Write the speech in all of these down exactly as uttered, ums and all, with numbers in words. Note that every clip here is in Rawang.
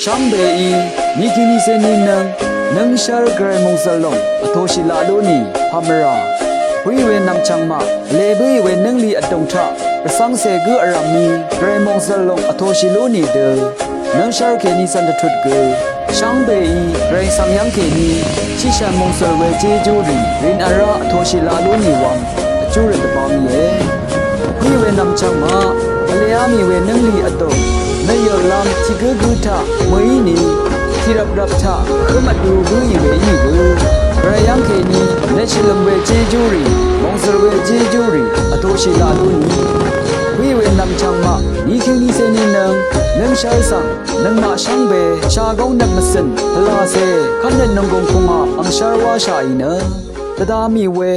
Shvngbeí nìkini ceni nøng nøngshv́r gvray mòngzø̀l lòng vtōshì laq lú nì pàmvrà. Bǿì we nv̀mchv̀ng maq vle bǿì we nǿngli vdùng taq rvcv́ngcè gǿ vrv̀m mì gvray mòngzø̀l lòng vtōshì lú nì dø nøngshv́r kèní cv̀n dvtut gø shvngbeí gvray svng yv́ng kèní shìshv̀n mòngzø̀l we jejú rì rìn vrá vtōshì laq lú nì wvng vjú røt dvbvng íe. Bǿì we nv̀mchv̀ng maq vleá mì we nǿngli vdùng nø yø̀rlv́m tiq gǿgǿ taq mø̀í nì tiq rvprvp taq vhǿm vdu bǿì we ínìgø gvray yv́ng kèní leshìlø̀m we jejú rì mòngzø̀l we jejú rì vtōshì laq lú nì. Bǿì we nv̀mchv̀ng maq nìkini ceni nøng nøngshv́r svng nøngmaq shvngbe shagóng nøt mvcø̀n pvlàcè kv́nnøt nònggùng pungà angshv́r wáshàì nø dvda mì we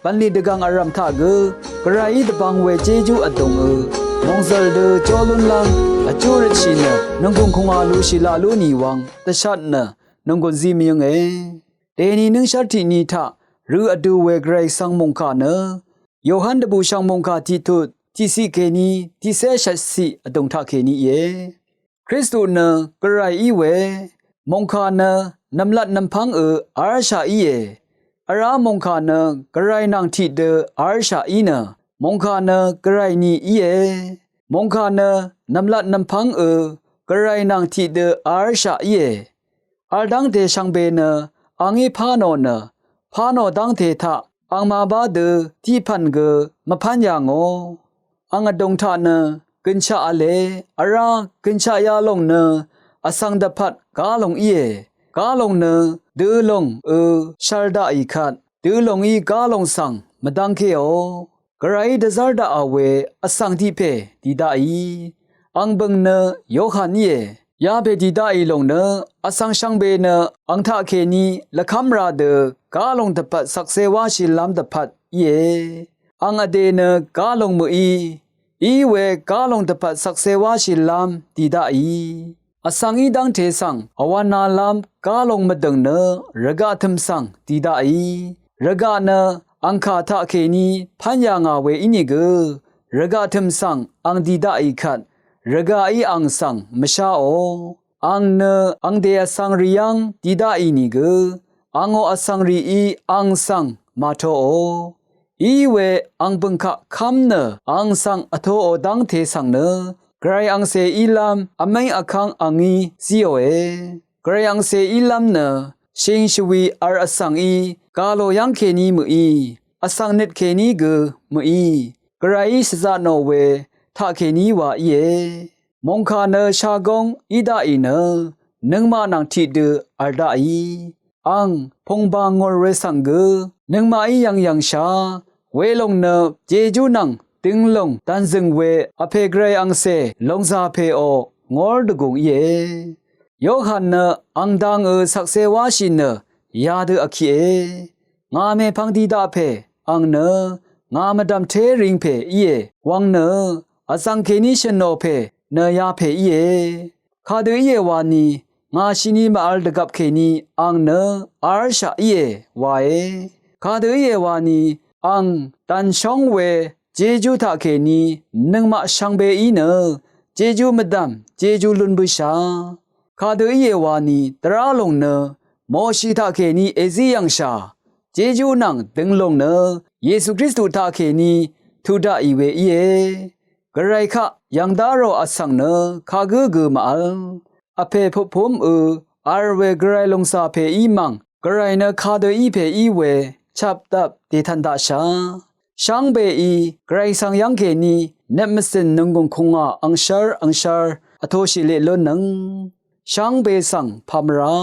bv̀nlì dvgv̀ng vrv̀m taq gø gvrayí dvbvng we jejú vdùngø mòngzø̀l dø jó lúnlv́m vjú røtshì nø nònggùng kùngà lushì laq lú nì wvng dvshat nø nònggùn zí mvyǿnge. Dèni nøngshv́r tiq ni taq rø vdu we gvray svng mòngkà nø Yohan dvbùshv̀ng mòngkà tiqtut tiqciq kèní tiqcé shvtciq vdùng taq kèní íe. Kristu nø gvray í we mòngkà nø nv̀mlat nv̀mpv́ngø arshà íe. Vrá mòngkà nø gvray nvng tiqdø arshà í nø mòngkà nø gvray ni íe. Mòngkà nø nv̀mlat nv̀mpv́ngø gvray nvng tiqdø arshà íe. Vl dv́ngte shvngbe nø angí pá nò nø pá nò dv́ngte taq ang màbá dø tiqpv̀n gø mvpv́n yà ngò. Ang vdùng taq nø gønshaq v̄le vrá gønshaq yalòng nø vsvng dvpvt gálòng íe. Gálòng nø dø̄lòng ø shvl daqì kvt dø̄lòngí gálòng svng mvdv́ngkéò. Gvrayí dvzv́r daqà we vsvng tiq pè dì daqì. Ang bø̀ng nø Yohan íe. Yapè dì daqì lòng nø vsvng shvngbe nø ang taqkèní lvkv́m ra dø gálòng dvpvt shvkse wáshìlv́m dvpvt íe. Ang vdè nø gálòng mø̀í í we gálòng dvpvt shvkse wáshìlv́m dì daqì. Vsvng í dv́ngte svng vwv̄nalv́m gálòng mvdø̀ng nø rvgaq tø̀m svng dì daqì. Rvgaq nø angkà taqkèní pv́n yà ngà we ínìgø rvgaq tø̀m svng ang dì daqì kvt rvgaqí ang svng mvsháò. Ang nø angdè vsvng rì yv́ng dì daqì nìgø angò vsvng rìí ang svng màtoò. Iwe ang bø̀ngkaq kv́m nø ang svng vtoò dv́ngte svng nø gvray angcè ílv́m vmé vkv́ng angí zíòe. Gvray angcè ílv́m nø shing shvwi vl vsvng í gà lò yv́ng kèní mø̀í vsvng nøt kèní gø mø̀í gvrayí shvzat nò we taqkèní wa íe. Mòngkà nø shagóng í daqì nø nøngmaq nvng tiqdø vl daqì. Ang pùngbàng ngòr we svng gø nøngmaqí yv̀ngyv̀ngshà welòng nø jejú nvng dønglòng dvnzø̀ng we vpè gvray angcè lòngzà pèò ngór dvgùng íe. Yohan nø ang dangø shvkse wáshì nø yadø vkiqe. Ngà mèpvng dì daq pè ang nø ngà mvdv̀mté ring pè íe wvng nø vzv̀ng kèní shø̀n nò pè nø yapè íe. Kadø íe wani ngà shini mv-vl dvgvp kèní ang nø arshaq íe wae. Kadø íe wani ang dv̀nshóng we jejú taqkèní nøngmaq shvngbeí nø jejú mvdv̀m jejú lún bǿshà. Kadø íe wani dvrá lòng nø Moshi taqkèní èzí yv̀ngshà jejú nvng dønglòng nø Yesu Kristu taqkèní tuq daqì we íe. Gvray kaq yv̀ng dá rò vsvng nø kagǿ gø mv-vl. Vpè pupumø vl we gvray lòngzà pèí mv̀ng gvray nø kadø í pè í we chapdvp dètv̀n daqshà. Shvngbeí gvray svng yv́ng kèní nøt mvcø̀n nònggùng kùngà angshv́r angshv́r vtoshì leq lúnnøng shvngbe svng pàmvrá.